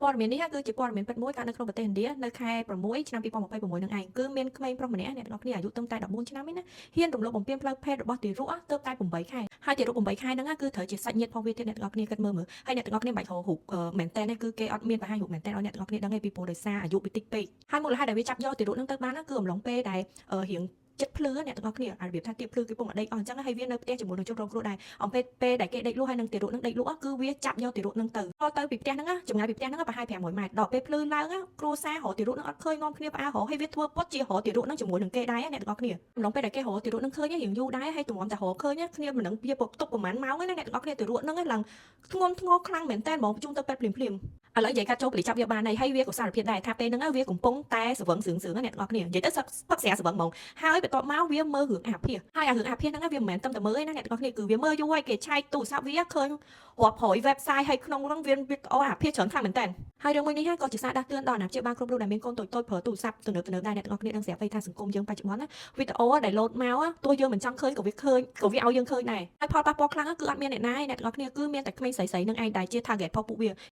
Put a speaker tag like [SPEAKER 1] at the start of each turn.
[SPEAKER 1] ព័ត៌មាននេះគឺជាព័ត៌មានពិតមួយកើតនៅក្នុងប្រទេសឥណ្ឌានៅខែ6ឆ្នាំ2026នឹងឯងគឺមានក្មេងប្រុសម្នាក់អ្នកទាំងអស់គ្នាអាយុត្រឹមតែ14ឆ្នាំឯណាហ៊ានរំលោភបំពានផ្លូវភេទរបស់ទារកទើបតែ8ខែហើយទារក8ខែហ្នឹងគឺត្រូវជាសាច់ញាតិផងវាទៀតអ្នកទាំងអស់គ្នាគិតមើលមើលហើយអ្នកទាំងអស់គ្នាមិនបាច់រករូបមែនតើគឺគេអត់មានបង្ហាញរូបមែនតើឲ្យអ្នកទាំងអស់គ្នាដឹងទេពីព្រោះដោយសារអាយុវាតិចពេកហើយមូលហេតុដែលវាចាប់យកទារកហ្នឹងទៅបានគឺអំឡុងពេលដែលរៀងចិត្តភ្លឺអ្នកទាំងអស់គ្នាអារបៀបថាទៀបភ្លឺគេពុំតែដេកអស់អញ្ចឹងហើយវានៅផ្ទះជាមួយនឹងជនរងគ្រោះដែរអំពេលពេលដែលគេដេកលក់ហើយនឹងទារកនឹងដេកលក់គឺវាចាប់យកទារកនឹងទៅទៅពីផ្ទះហ្នឹងចម្ងាយពីផ្ទះហ្នឹងប្រហែល500ម៉ែត្រដល់ពេលភ្លឺឡើងគ្រួសាររកទារកនឹងអត់ឃើញនាំគ្នាផ្អើលរកហើយវាធ្វើពុតជារកទារកនឹងជាមួយនឹងគេដែរអ្នកទាំងអស់គ្នាអំឡុងពេលដែលគេរកទារកនឹងឃើញរៀងយូរដែរហើយទម្រាំតែរកឃើញគ្នាមិនដឹងវាទុកប្រហែលម៉ោងណាអ្នកទាំងអស់គ្នាទារកនឹងឡើងធ្ងន់ធ្ងរខ្លាំងមែនតើហ្មងបញ្ជូនទៅពេទ្យភ្លាមភ្លាមឥឡូវនិយាយកាត់ចូលប៉ូលីសចាប់វាបានហើយហើយវាក៏សារភាពដែរថាពេលហ្នឹងវាកំពុងតែស្រវឹងស្រឿងស្រឿងអ្នកទាំងអស់គ្នានិយាយទៅផឹកស្រាស្រវឹងហ្មងហើយបន្ទាប់មកវាមើលរឿងអាភាសហើយអារឿងអាភាសហ្នឹងវាមិនមែនតែមើលទេណាអ្នកទាំងអស់គ្នាគឺវាមើលយូរហើយគេឆែកទូរស័ព្ទវាឃើញរាប់រយ website ហើយក្នុងហ្នឹងវាវីដេអូអាភាសច្រើនខ្លាំងមែនតើហើយរឿងមួយនេះក៏ជាសារដាស់តឿនដល់អាណាព្យាបាលគ្រប់រូបដែលមានកូនតូចៗប្រើទូរស័ព្ទទំនើបៗដែរអ្នកទាំងអស់គ្នាដឹងស្រាប់ហើយថាសង្គមយើងបច្ចុប្បន្នណាវីដេអូដែលលោតមកទោះយើងមិនចង់ឃើញក៏វាឃើញក៏វាឲ្យយើងឃើញដែរហើយផលប៉ះពាល់ខ្លាំងគឺអត់មានអ្នកណាឯអ្នកទាំងអស់គ្នាគឺមានតែក្មេងស្រីៗនឹងឯងដែលជា target របស់ពួកវា។